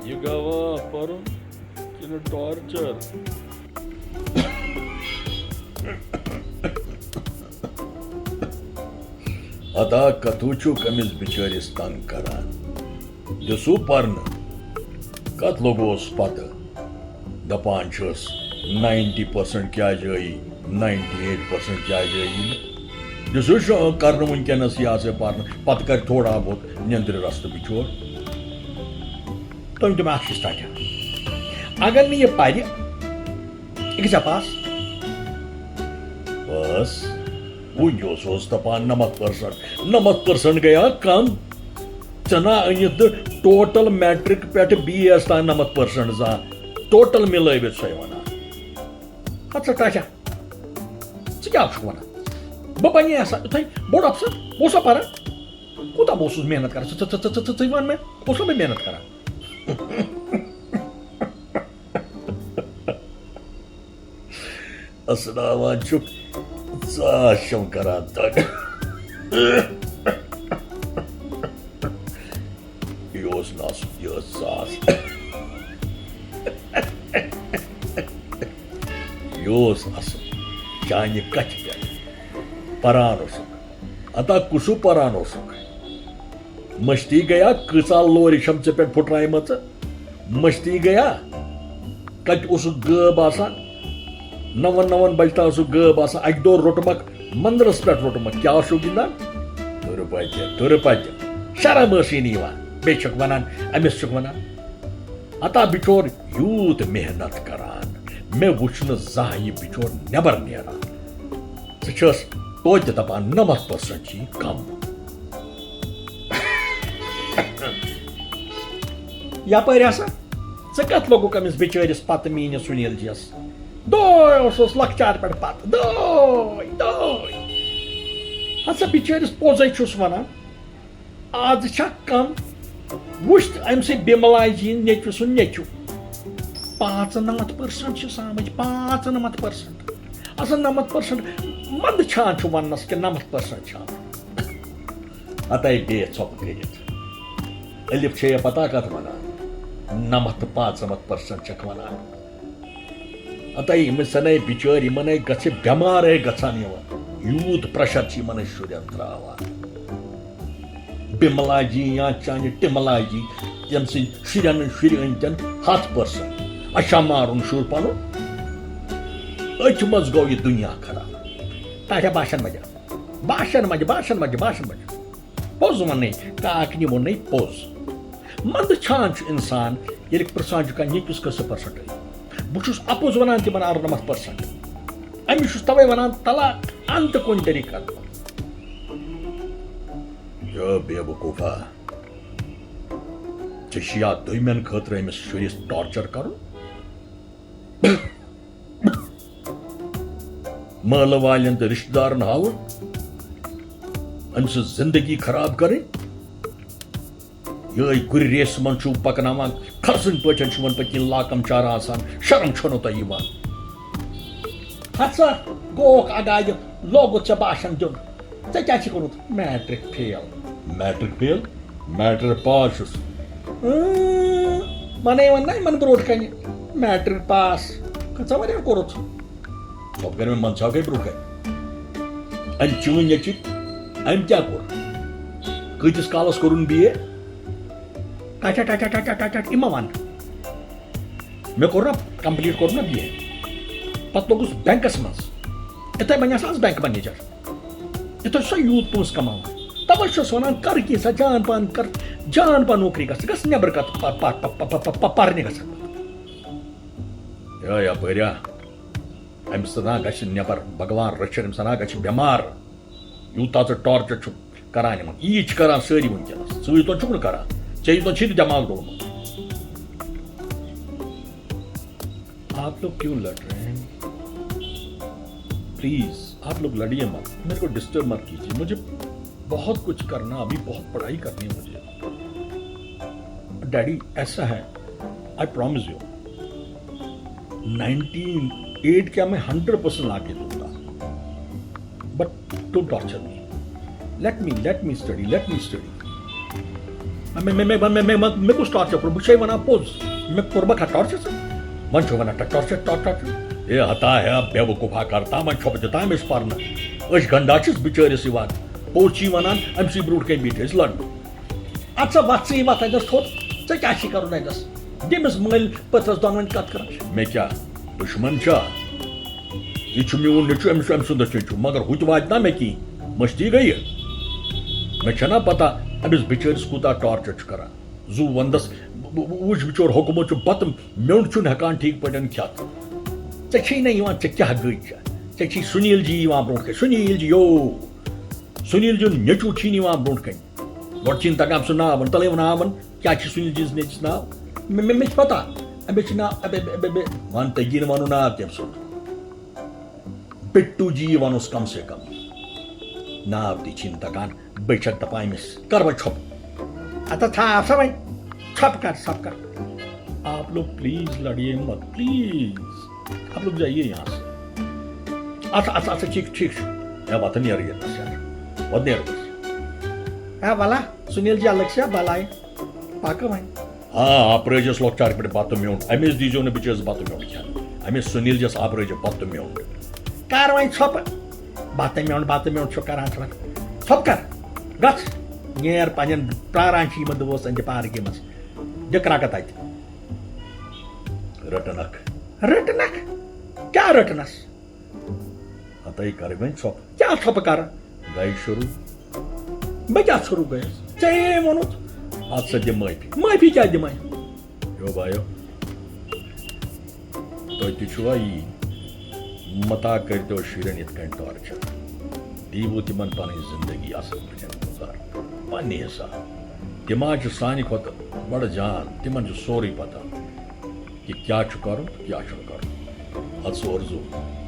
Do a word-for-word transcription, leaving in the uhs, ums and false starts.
یہِ گواہ پرُن کِنہٕ ٹارچر؟ ادا کتھو چھُ کٔمِس بِچٲرِس تنگ کران؟ دِسو پرنہٕ۔ کتھ لوٚگوس پتہٕ؟ دپان چھُس، ناینٹی پٔرسنٹ کیازِ ٲیی، ناینٹی ایٹ پٔرسنٹ کیازِ ٲیی نہٕ؟ دِسو شوق کرنہٕ وٕنکیٚنس یہِ ہسا پرنہٕ، پتہٕ کرِ تھوڑا بہت نیندرِ رستہٕ بِچور۔ تٔمۍ دوٚپ، اکھ چیٖز ٹاٹھیا، اگر نہٕ یہِ پرِ، یہِ گژھِ پاس۔ بس، وُنہِ اوس، اوس دپان نمتھ پٔرسنٹ، نمتھ پٔرسنٹ گٔیا کم۔ ژےٚ نا أنِتھ نہٕ ٹوٹل میٹرک پٮ۪ٹھ بی اے یس تام نمتھ پٔرسنٹ زانٛہہ، ٹوٹل مِلٲوِتھ سۄے ونان۔ ہتہٕ سا ٹاٹھیا، ژٕ کیٛاہ چھُکھ ونان؟ بہٕ بنے ہسا یُتھے بوٚڑ افسر، بہٕ اوسا پران؟ کوٗتاہ بہٕ اوسُس محنت کران؟ ژٕ، ژٕ، ژٕ، ژٕ، ژٕ، ژٕ وَن مےٚ، اوسا بہٕ محنت کران؟ اسناوان چھُکھ، ژاس چھَم کران تنگ۔ یہِ اوس نہٕ اَصٕل، یہِ ٲس ژاس۔ یہِ اوس اَصٕل، چانہِ کَتھِ پٮ۪ٹھ۔ پران اوسُکھ۔ اَتا کُسُو پران اوسُکھ؟ مٔشتی گٔیا، کۭژاہ لورِ چھَم ژےٚ پٮ۪ٹھ پھُٹرایمَژٕ؟ مٔشتی گٔیا؟ کَتہِ اوسُکھ غٲب آسان؟ نَوَن نَوَن بَجہِ تام اوسُکھ غٲب آسان۔ اَکہِ دۄہ روٚٹمَکھ مَندرَس پٮ۪ٹھ، روٚٹمَکھ۔ کیٛاہ اوسُکھ گِنٛدان؟ تُرٕ پَتہِ، تُرٕ پَتہِ۔ شرم ٲسٕے نہٕ یِوان۔ بیٚیہِ چھِکھ وَنان، أمِس چھِکھ وَنان۔ اَتا بِچور یوٗت محنت کَران، مےٚ وُچھ نہٕ زانٛہہ یہِ بِچور نٮ۪بَر نیران۔ ژٕ چھَس توتہِ دَپان نَمَتھ پٔرسنٹ چھِ یہِ کَم۔ یپٲرۍ ہسا، ژٕ کتھ لوٚگُکھ أمِس بِچٲرِس پتہٕ میٛٲنِس سُنیل جِیَس؟ دۄہے اوسُس لۄکچار پٮ۪ٹھ پتہٕ، دۄہے، دۄہے۔ ہسا بِچٲرِس پوٚزے چھُس ونان، آز چھا کم؟ وُچھ تہٕ أمۍ سٕے بِملاے جی نیٚچوِ سُنٛد نیٚچو۔ پانٛژنمتھ پٔرسنٹ چھُس آمٕتۍ، پانٛژنمتھ پٔرسنٹ۔ اصل نمتھ پٔرسنٹ منٛدٕ چھان چھُ وننس کہِ نمتھ پٔرسنٹ چھُ آمُت۔ اتے بیٚیہِ ژھۄپہٕ کٔرِتھ۔ الف چھے پتہ کتھ ونان؟ نمتھ تہٕ پانٛژنمتھ پٔرسنٹ چھکھ ونان۔ اتے یِم سنے بِچٲرۍ، یِمنے گژھِ بٮ۪مارے گژھان یِوان۔ یوٗت پریشر چھِ یِمنے شُرٮ۪ن تراوان۔ بِملا جی یا چانہِ ٹِملا جی، تٔمۍ سٕنٛدۍ شُرٮ۪ن ہٕنٛدۍ شُرۍ أنۍ تن ہتھ پٔرسنٹ۔ اچھا مارُن شُر پنُن؟ أتھۍ منٛز گوٚو یہِ دُنیا خراب۔ تاٹھیا باشن مجا، باشن مجا، باشن مجا، باشن مجا۔ پوٚز وَنَے، کاکنہِ ووٚنُے پوٚز۔ منٛدٕ چھان چھُ اِنسان، ییٚلہِ پرٛژھان چھُ کانٛہہ، یہِ کُس کٔژ پٔرسنٹ ٲسۍ؟ بہٕ چھُس اَپُز وَنان تِمن اَرنَمَتھ پٔرسنٹ۔ أمِس چھُس تَوَے وَنان، تَلا اَنتہٕ کُنہِ طریٖقہٕ۔ یا بے وقوفا، ژےٚ چھِیا دوٚیمٮ۪ن خٲطرٕ أمِس شُرِس ٹارچر کَرُن؟ مٲلہٕ والٮ۪ن تہٕ رِشتہٕ دارن ہاوُن، أمۍ سٕنٛز زِندگی خراب کَرٕنۍ۔ یِہوٚے گُرِ ریسہِ منٛز چھُو پَکناوان، کھرژٕنۍ پٲٹھۍ چھُ وۄنۍ پٔتۍ کِنۍ لاکَم چارٕ آسان، شرم چھو نہٕ تۄہہِ یِوان؟ ہَتھ سا گوکھ اَگادِ، لوگُت ژےٚ باشَن دیُن۔ ژےٚ کیٛاہ چھِ کوٚرمُت؟ Matric fail. Matric fail? Matric pass چھُس۔ اۭں، وَنے وَن نہ یِمَن برونٛٹھ کَنہِ، میٹرک پاس۔ کۭژاہ واریاہ کوٚرُتھ؟ ژھۄپہٕ کَرِ مےٚ منٛدچھاو گٔے برونٛہہ کَنہِ۔ أمۍ چٲنۍ نیٚچِو، أمۍ کیٛاہ کوٚر؟ کۭتِس کالَس کوٚرُن بی اے؟ ٹَٹَ، ٹَٹَ، ٹَٹَ، ٹَٹَ، یہِ مہ وَن۔ مےٚ کوٚر نہ complete، کوٚر نہ بی اے۔ پَتہٕ لوٚگُس بینکَس منٛز۔ یِتھَے بَنیٛاس آز بینک منیجر۔ یِتھَے چھُ سا یوٗت پونٛسہٕ کَماوان۔ تَوَے چھُس وَنان، کَر کینٛژھا جان پَہَن، کَر جان پَہَن نوکری گژھ، گژھ نٮ۪بر کَتھ پ-، پ-، پ-، پ-، پ-، پ-، پَرنہِ گژھ۔ یا یَپٲرۍ یا، أمِس سۭتۍ گژھِ نٮ۪بر، بھگوان رٔچھِنۍ، أمِس سۭتۍ گژھِ بٮ۪مار۔ یوٗتاہ ژٕ ٹارچر چھُکھ کران یِمن، یی چھِ کران سٲری وٕنکیٚنس۔ ژٕ یوٗتاہ چھُکھ نہٕ کران، ژےٚ یوٗتاہ چھُے نہٕ دٮ۪ماغ ڈوٚلمُت۔ آپ لوگ کیوں لڑ رہے ہیں؟ پلیز، آپ لوگ لڑیے مت، میرے کو ڈسٹرب مت کیجیے، مجھے بہت کچھ کرنا، ابھی بہت پڑھائی کرنی ہے مجھے۔ ڈیڈی، ایسا ہے، I promise you, nineteen eight کیا میں ہنڈریڈ پرسنٹ لا کے دوں گا، but don't torture me, let me, let me study, let me study. مےٚ مےٚ مےٚ مےٚ مےٚ مےٚ مےٚ کُس ٹارچر کوٚر؟ بہٕ چھے ونان پوٚز۔ مےٚ کوٚر بہٕ کھا ٹارچر ژےٚ؟ وۄنۍ چھُ ونان ٹا- ٹارچر ٹا- ٹارچر۔ اے ہتا ہے، بے وقوفا کرتا، وۄنۍ چھۄپہٕ دِتا أمِس پرنہٕ۔ أسۍ گنڈا چھِس بِچٲرِس یِوان۔ پوٚز چھی ونان، أمۍ سٕے برونٛٹھ کَنۍ بیٖٹھۍ أسۍ لڑنہٕ۔ اَدٕ سا وَتھ ژٕ یہِ وَتھ اَتٮ۪س تھوٚد، ژےٚ کیٛاہ چھی کَرُن اَتٮ۪س؟ دٔمِس مٲلۍ پٔتھرَس دۄنوَنۍ کَتھ کَران۔ مےٚ کیٛاہ دُشمن چھا؟ یہِ چھُ میون نیٚچوٗ، أمِس چھُ أمۍ سُنٛد دٔچھُن چھُ، مگر ہُہ تہِ واتہِ نا مےٚ کِنۍ، مٔشتٕے گٔیہِ۔ مےٚ چھَنا پتہ أمِس بِچٲرِس کوٗتاہ ٹارچر چھُ کران۔ زُو وَندَس، بہٕ- بہٕ- بہٕ وٕچھ بِچور حُکمُت چھُ بَتہٕ میوٚنٛڈ چھُنہٕ ہٮ۪کان ٹھیٖک پٲٹھۍ کھٮ۪تھ۔ ژےٚ چھے نہ یِوان، ژےٚ کیٛاہ گٔے چھےٚ؟ ژےٚ چھی سُنیٖل جی یِوان برونٛٹھ کَنہِ، سُنیٖل جی یو، سُنیٖل جیُن نیٚچوٗ چھی نہٕ یِوان برونٛٹھ کَنہِ۔ گۄڈٕ چھی نہٕ تَگان أمۍ سُنٛد ناو وَنُن، تَلے وَن ہاو وَن، کیٛاہ چھِ سُنیٖل جیَس نیٚچوِس ناو؟ مےٚ مےٚ مےٚ چھِ پَتہ، أمِس چھِ ناو، اَبے، اَبے، اَبے، اَبے، وَن تٔگی نہٕ وَنُن ناو تٔمۍ سُنٛد۔ بِٹوٗ جی وَنوس کم سے کم۔ ناو تہِ چھی نہٕ تَگان، بہٕ چھَکھ دَپان أمِس، کَر وۄنۍ چھۄپہٕ؟ اَتھ تھاو سا وۄنۍ، ژھۄپہٕ کَر، ژھۄپہٕ کَر۔ آپ لوگ پلیز لڑیے مت، پلیز۔ آپ لوگ جائیے یہاں سے۔ اچھا، اچھا، اچھا، ٹھیٖک، ٹھیٖک چھُ۔ ہے، وۄتھ نیرٕ ییٚتہِ نَس یارٕ۔ وۄتھ نیرٕ أسۍ۔ ہے، وَلا، سُنیٖل جی الگ چھا بَلاے۔ پَکہٕ وۄنۍ۔ آ، آ، پرٛٲرۍزٮ۪س لۄکچارٕ پٮ۪ٹھ بَتہٕ میوٚنٛڈ۔ أمِس دیٖزیو نہٕ بِچٲرِس بَتہٕ میوٚنٛڈ کھٮ۪نہٕ۔ أمِس سُنیٖل جِیَس آپرٲرۍزیو بَتہٕ میوٚنٛڈ۔ کر وۄنۍ ژھۄپہٕ۔ بَتہٕ میوٚنٛڈ، بَتہٕ میوٚنٛڈ چھُ کران ژٕ وۄنۍ۔ ژھۄپہٕ کر۔ گژھ۔ نیر پنٕنٮ۪ن پرٛاران چھِ یِمَن دوستَن تہِ پارکہِ منٛز۔ دِ کرٛکہٕ تَتہِ۔ رٔٹٕنَکھ۔ رٔٹٕنَکھ؟ کیٛاہ رٔٹٕنَس؟ ہتَے کر وۄنۍ ژھۄپہٕ۔ کیٛاہ ژھۄپہٕ کرٕ؟ گٔے شروٗع۔ بہٕ کیٛاہ ژھوٚرُکھ گٔیَس؟ ژےٚ ہے ووٚنُتھ۔ اَدٕ سا دِ معٲفی۔ معٲفی کیٛاہ دِمَے؟ یو بایو، تُہۍ تہِ چھِوا یی؟ متا کٔرۍتو شُرٮ۪ن یِتھ کٔنۍ ٹارچر۔ دیٖوٕ تِمن پنٕنۍ زندگی اصل پٲٹھۍ گُزار۔ پننہِ حساب۔ تِم حظ چھِ سانہِ کھۄتہٕ بڑٕ جان، تِمن چھُ سورُے پتہ۔ کہِ کیٛاہ چھُ کرُن تہٕ کیٛاہ چھُنہٕ کرُن۔ اَدٕ سا اورٕ زوٗ۔